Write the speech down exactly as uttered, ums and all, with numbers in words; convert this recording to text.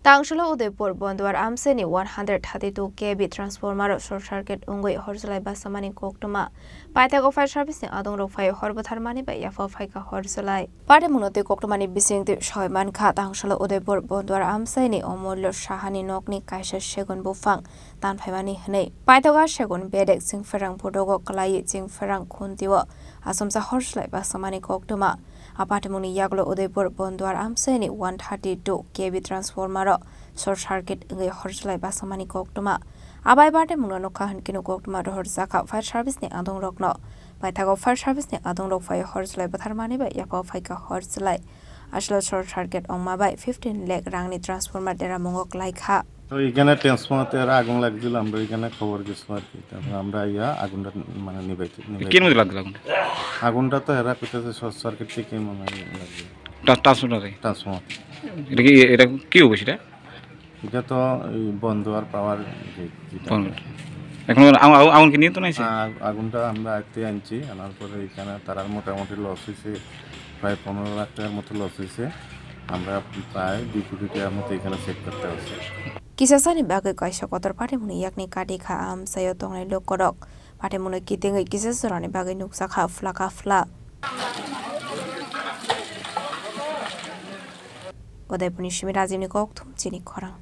Tangsolo Udaipur Bonduar amchaini one hundred thirty two K V transformer o short circuit wngwi hor chwlai basamani koktwma. Paithago fire service ni adongrok phai hor bwtharmani bai yapha phaikha hor chwlai. Patimungno twi koktwmani bisingtwi soi mankha, Tangsolo Udaipur Bonduar amchaini Omullo Sahani nokni kaisa segun buphang tanphaimani hwnwi. Paithago segun bedek chingpherang phutugo kwlaiwi chingpherang khuntio achomsa hor chwlai basamani koktwma. A patimungni yagulo Udaipur Bonduar amchaini one thirty two K V transformer o short circuit wngwi hor chwlai basamani koktwma. A bai patimungno nukha hwnkhe koktwma rohorjakha fire service ni adongrokno. Paithago fire service ni adongrok phai hor chwlai bwtharmani bai yapha phaikha hor chwlai. Aswk short circuit wngma bai fifteen lakh rangni transformer deramungo kwlaikha. তো এখানে ট্রান্সফরমার তো এরা আগুন লাগছিল, আমরা এখানে খবর গেছিল আর কি। তারপর আমরা আইয়া আগুনটা মানে নিবাইতে, নিবাইতে। কির মধ্যে লাগছিল আগুনটা? আগুনটা তো এরা কইতেছে শর্ট সার্কিট থেকে মনে হয় লাগছে। ট্রা-, ট্রান্সফরমারে? ট্রান্সফরমার। এটা কি, এটা কি অফিস এটা? এটা তো এই বন্দোয়ার পাওয়ার যে, যেটা। বন্দোয়ার। এখন আগুন, আগুন, আগুন কি নিয়ন্ত্রণ আছে? আ-, আগুনটা আমরা আয়ত্তে আনছি, আনার পরে এখানে তারার মোটামুটি লস হয়েছে। প্রায় পনেরো লাখ টাকার মতো লস হয়েছে। আমরা প্রায় দুই কোটি টাকার মতো এখানে সেভ করতে হচ্ছে। Kisasani bagwi kaisa kotor patimungni yakni kati kha amchaio tongnai lukorok. Patimungno kitingwi kisa jorani bagwi nukjakha phlaka phla. Udaipurni simi Rajibni kokthum chini khorang.